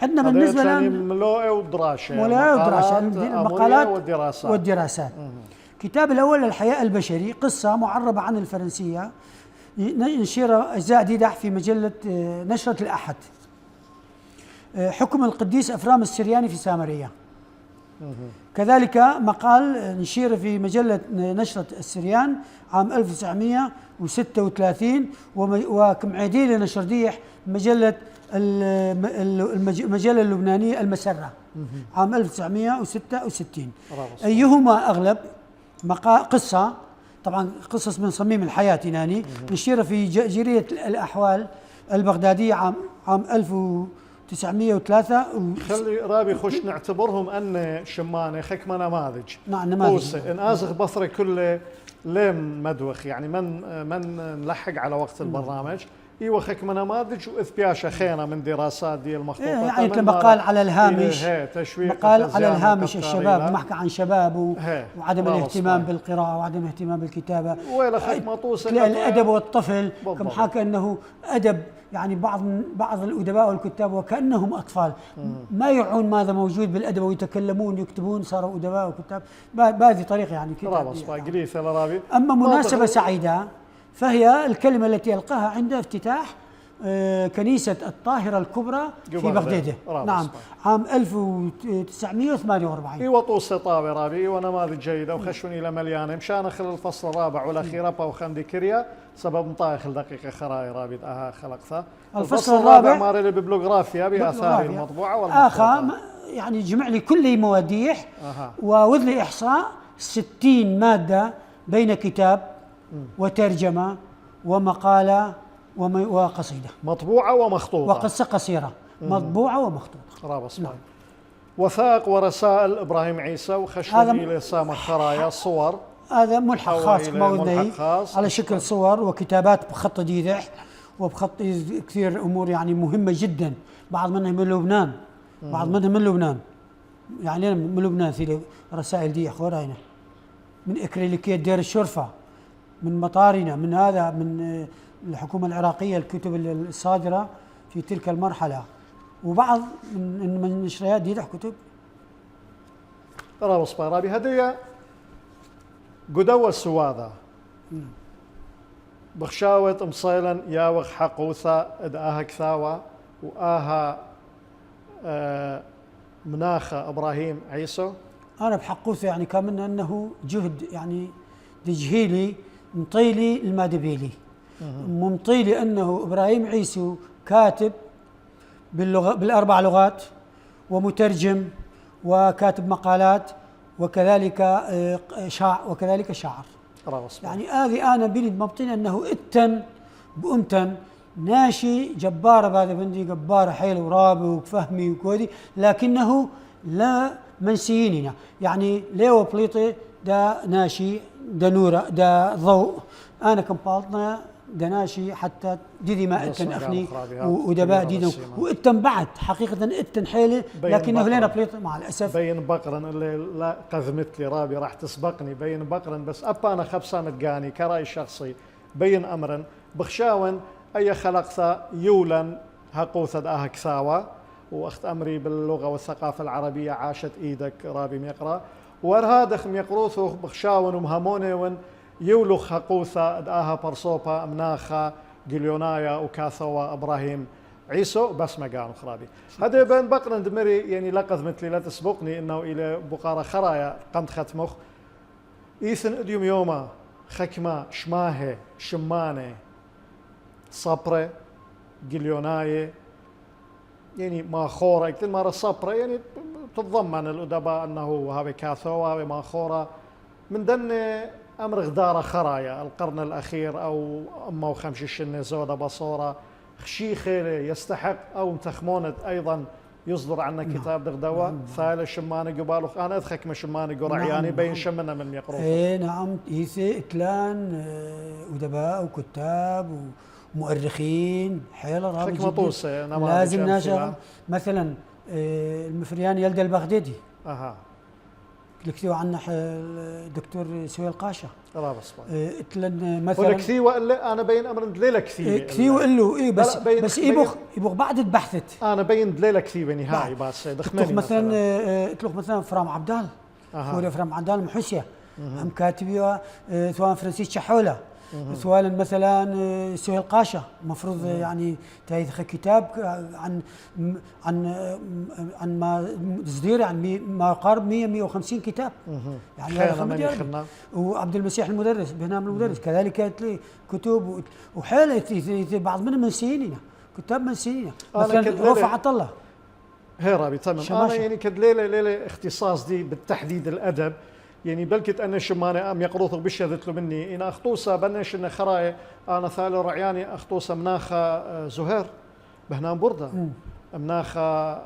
عندنا بالنسبة لنا ملوء ودراسة، المقالات والدراسات. الكتاب الأول الحياء البشري، قصة معربة عن الفرنسية، نشر أجزاء جديدة في مجلة نشرة الأحد. حكم القديس أفرام السرياني في سامرية. كذلك مقال نشير في مجلة نشرة السريان عام 1936، وكمعيدي لنشر ديح مجلة المجلة اللبنانية المسرة عام 1966. أيهما أغلب؟ قصة، طبعا قصص من صميم الحياة يعني، نشير في جريدة الأحوال البغدادية عام 1903. خلي رابي خش نعتبرهم أن شمانة خكمة نماذج. نعم نماذج. إن آزغ بصري كله لم مدوخ يعني من نلحق على وقت البرنامج. ايوه خكمة نماذج واثبياشة خينة من دراسات دي المخطوطة. يعني مقال على الهامش، مقال على الهامش الشباب، محكى عن شباب وعدم الاهتمام بالقراءة وعدم الاهتمام بالكتابة. ولا خكمة طوسة الأدب والطفل، كم حكى أنه أدب يعني بعض الأدباء والكتاب وكأنهم أطفال، ما يعون ماذا موجود بالأدب ويتكلمون يكتبون صاروا أدباء وكتاب، بهذه طريقة يعني كتاب. أما مناسبة سعيدة فهي الكلمة التي ألقاها عند افتتاح كنيسة الطاهرة الكبرى في بغداد. نعم عام 1948. ايوه طوسة طاوي رابي ونماذج جيدة وخشوني إلى مليانة مشان خلال الفصل الرابع والأخير وخندي كريا سبب مطايخ دقيقة خراي رابي خلقتها. الفصل الرابع ماري ببلوغرافيا بآثار المطبوعة والمخطوطة. يعني جمع لي كل مواديح ووذ لي إحصاء 60 مادة بين كتاب وترجمة ومقالة وقصيدة مطبوعة ومخطوطة وقصة قصيرة مطبوعة ومخطوطة. رابص نعم. وثائق ورسائل إبراهيم عيسى وخشوني لسام الخرايا صور. هذا ملحق خاص موضعي على شكل صور وكتابات بخط ديدح وبخط كثير أمور يعني مهمة جدا، بعض منها من لبنان، يعني من لبنان في رسائل دي أخورانا من إكريليكية دير الشرفة، من مطارنا، من هذا من الحكومة العراقية الكتب الصادرة في تلك المرحلة، وبعض من نشريات دي كتب. ترى رابي هدية قدوة السواذة بخشاوة مصيلا ياوخ حقوثة ادآها كثاوة وآها مناخة إبراهيم عيسو. أنا بحقوثة يعني كمان أنه جهد يعني تجهيلي مطيلي المادبيلي ممطيلي أنه إبراهيم عيسو كاتب بالأربع لغات ومترجم وكاتب مقالات وكذلك شاعر. يعني هذه أنا بني مبطين أنه بأمتن ناشي جبارة بعد بندي جبارة حيل ورابي وفهمي وكودي، لكنه لا منسييننا يعني ليو بليطي دا ناشي دا نورة دا ضوء، أنا كمبالطنا دا ناشي حتى ديدي ما اتن أخني ودباء دينا واتن بعد حقيقة اتن حيلة، لكنه لينا بليطي مع الأسف. بين بقرا اللي لا قذمت لي رابي راح تسبقني بين بقرا، بس أبا أنا خبصة متقاني كرأي شخصي بين أمرا بخشاون أي خلقثة يولا هقوثة داها كثاوة وأخت أمري باللغة والثقافة العربية عاشت إيدك رابي ميقرأ ورهادخ ميقروثو بخشاون ومهموني يولو خقوثة دآها برصوبة مناخة جليونايا وكاثوا إبراهيم عيسو بس مقام خرابي هذا بين بقنا دمري يعني لقد مثلي لا تسبقني إنه إلى بقارة خرايا قمت ختمخ إيثن أديم يوما خكمة شماهي شماني صبرة جليوناي يعني ماخورة كل مرة صبرة يعني تتضمن الأدباء أنه هذا كاثوا هذا ماخورة من دن أمر غدارة خرايا القرن الأخير أو أما وخمش الشنة زودة بصورة خشيخة يستحق أو متخمونة أيضا يصدر عنا كتاب دغدوة ثالث شمانة قباله أنا أدخك ما شمانة قرعياني بين شمنا من يقرون إيه نعم إيثي إتلان أدباء وكتاب ومؤرخين حيلة رابط حكمة طوسة لازم ناشر مثلا المفريان يلدى البغدادي كتبوا عنه الدكتور سهيل قاشة رابص اتلن مثلا ولا كثي ولا انا بين امر دليله كثي كثي وقال له ايه بس يبغ بعد بحثت انا بين دليله كثي بنهائي بس دخمني مثلا اتلوخ مثلا فرام عبدال هو فرام عبدال محسيا هم كاتبيها سواء فرانسيس شحوله سؤال مثلا سهيل قاشة مفروض يعني تاريخ كتاب عن ما تصدير عن ما يقارب 150 كتاب يعني هذا وعبد المسيح المدرس بهنام المدرس كذلك كانت لي كتب وحيله بعض منهم من سنيننا كتاب من سنيننا مثلا رفعت الله هيرابي تمام انا يعني كدليله ليله اختصاص دي بالتحديد الادب يعني بلكت أنا شمانة أم يقروث بشذت له مني إن أخطوسة بنش إن خراي أنا ثالث رعياني أخطوسة مناخة زهير بهنام بردة مناخة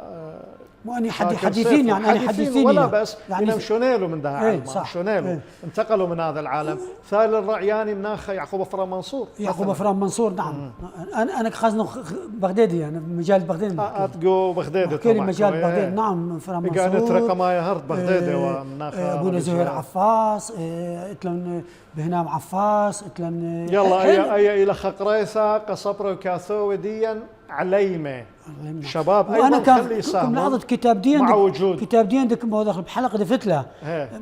وأني حديثين يعني أنا حديثين ولا بس يعني مشونيلو من ده العالم مشونيلو انتقلوا من هذا العالم ثالث الرعياني مناخة يعقوب فرام منصور يعقوب فرام منصور نعم أنا خازنه بغدادي أنا مجال بغدادي أتقو بغدادي طبعا مجال بغدادي نعم فرام منصور كانت رقمايا هرد بغدادي ومناخة أبونا زهير عفاص اتلن بهنام عفاص اتلن يلا أي إلى خقريثة قصبر وكاثو ديا عليمة شباب وانا كان ملاحظه كتاب دين مع وجود كتاب دين دك بحلقه دفت له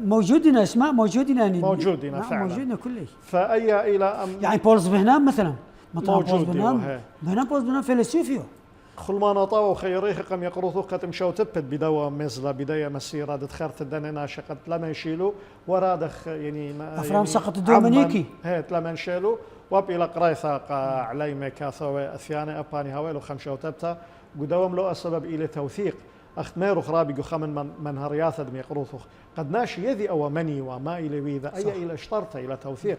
موجودين اسماء موجودين يعني موجودين فعلا موجودين كله فاي الى يعني بولز بهنام مثلا موجود بولز بهنام فيلسوفيو خلمان طاو خيريخ قم يقروثو قتم شو تبت بدوا مزلا بدايه مسيره دخرت الدنيا شقت لما يشيلوا ورادخ يعني افرام سقط الدومينيكي هات لما نشيلوا واب الى قريثه علي مكاثوي اثيانه اباني هاويلو خمشو تبتا قدوم له السبب الى توثيق اخت ميرو خرابي خمن من هرياثه دم يقروثو قد ناشي يذي او مني وما الى ويذا اي الى اشترت الى توثيق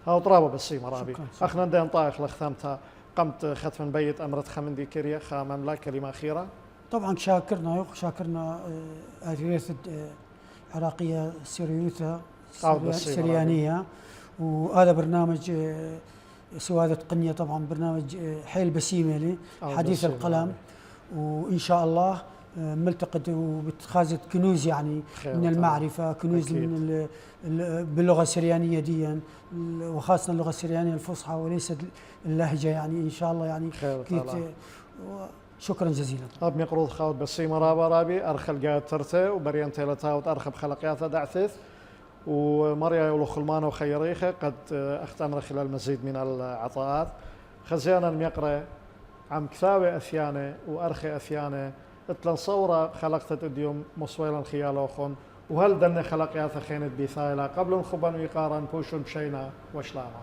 هاو طرابه بالسيم رابي اخنا ندين طايخ لختمتها قمت ختم بيت أمرت خمندي كريا خامم لا كلمة أخيرة طبعا شاكرنا أثيريث عراقية سيريوثا سريانية وهذا برنامج سوادة قنية طبعا برنامج حيل بسيمة حديث القلم وإن شاء الله ملتقط وبتخازت كنوز يعني من المعرفة كنوز من باللغة السريانية ديا وخاصة اللغة السريانية الفصحى وليست اللهجة يعني إن شاء الله يعني شكرا جزيلا أب مقروض خاوت بسيمة رابي أرخل قاعد ترته وبريان تيلتها وتأرخب خلقياتها دعثث ومريا يولو خلمانه وخيريخه قد أختمر خلال مزيد من العطاءات خزيانا الميقرة عم كثاوي أثيانة وأرخي أثيانة اتلن صورة خلقت اليوم مصويلا خيالوخن وهل دن خلقياتها خينت بثايلة قبل خبان ويقارن بوشون بشينا وشلاما